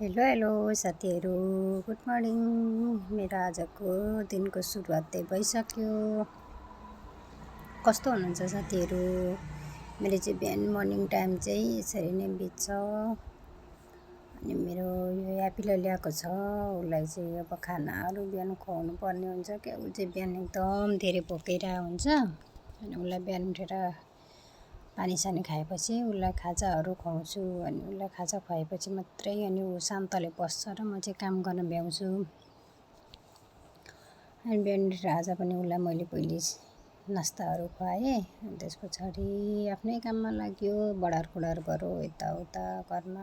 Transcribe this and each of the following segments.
Hello hello साथीहरू, good morning. मेरो आजको दिनको सुरुवात चाहिँ भइसक्यो। कस्तो हुनुहुन्छ साथीहरू? मेरो चाहिँ बिहान मर्निङ टाइम चाहिँ यसरी नै बित्छ। अनि मेरो यो ह्याप्पीलाई ल्याएको छ, उसलाई चाहिँ अब खानाहरू बिहान खुवाउनु पर्ने हुन्छ क्या। ऊ चाहिँ बिहान एकदम धेरै भोकेर हुन्छ। अनि उसलाई बिहान उठेर पानीसानी खाएपछि उसलाई खाजाहरू खुवाउँछु। अनि उसलाई खाजा खुवाएपछि मात्रै अनि ऊ शान्तले बस्छ र म चाहिँ काम गर्न भ्याउँछु। अनि बिहान उठेर आज पनि उसलाई मैले पहिले नास्ताहरू खुवाएँ। अनि त्यस पछाडि आफ्नै काममा लाग्यो, बढारकुँढार गऱ्यो यताउता गर्न।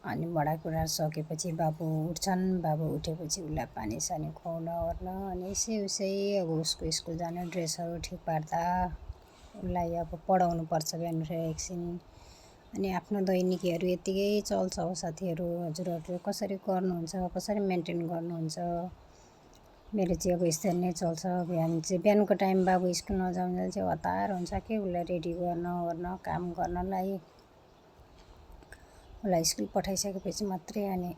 अनि बढारकुँढार सकेपछि बाबु उठ्छन्। बाबु उठेपछि उसलाई पानीसानी खुवाउन ओर्न, अनि यसै उसै अब उसको स्कुल जाने ड्रेसहरू ठिक पार्दा उसलाई अब पढाउनु पर्छ बिहान उठेर एकछिन। अनि आफ्नो दैनिकीहरू यत्तिकै चल्छ हो साथीहरू। हजुरहरूले कसरी गर्नुहुन्छ, कसरी मेन्टेन गर्नुहुन्छ? मेरो चाहिँ अब यसरी नै चल्छ। बिहानको टाइम बाबु स्कुल नजाउन्जेल चाहिँ हतार हुन्छ कि उसलाई रेडी गर्न ओर्न, काम गर्नलाई। उसलाई स्कुल पठाइसकेपछि मात्रै अनि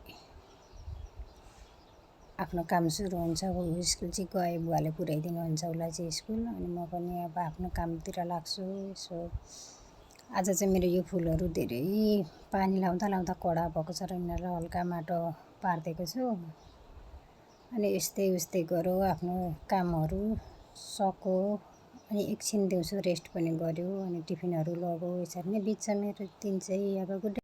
आफ्नो काम सुरु हुन्छ। ऊ स्कुल चाहिँ गए बुवाले पुर्याइदिनुहुन्छ उसलाई चाहिँ स्कुल। अनि म पनि अब आफ्नो कामतिर लाग्छु। यसो आज चाहिँ मेरो यो फुलहरू धेरै पानी लाउँदा लाउँदा कडा भएको छ र यिनीहरूलाई हल्का माटो पारिदिएको छु। अनि यस्तै उस्तै गऱ्यो, आफ्नो कामहरू सक्यो। अनि एकछिन दिउँसो रेस्ट पनि गऱ्यो। अनि टिफिनहरू लग्यो। यसरी नै बित्छ मेरो दिन चाहिँ। अब गुड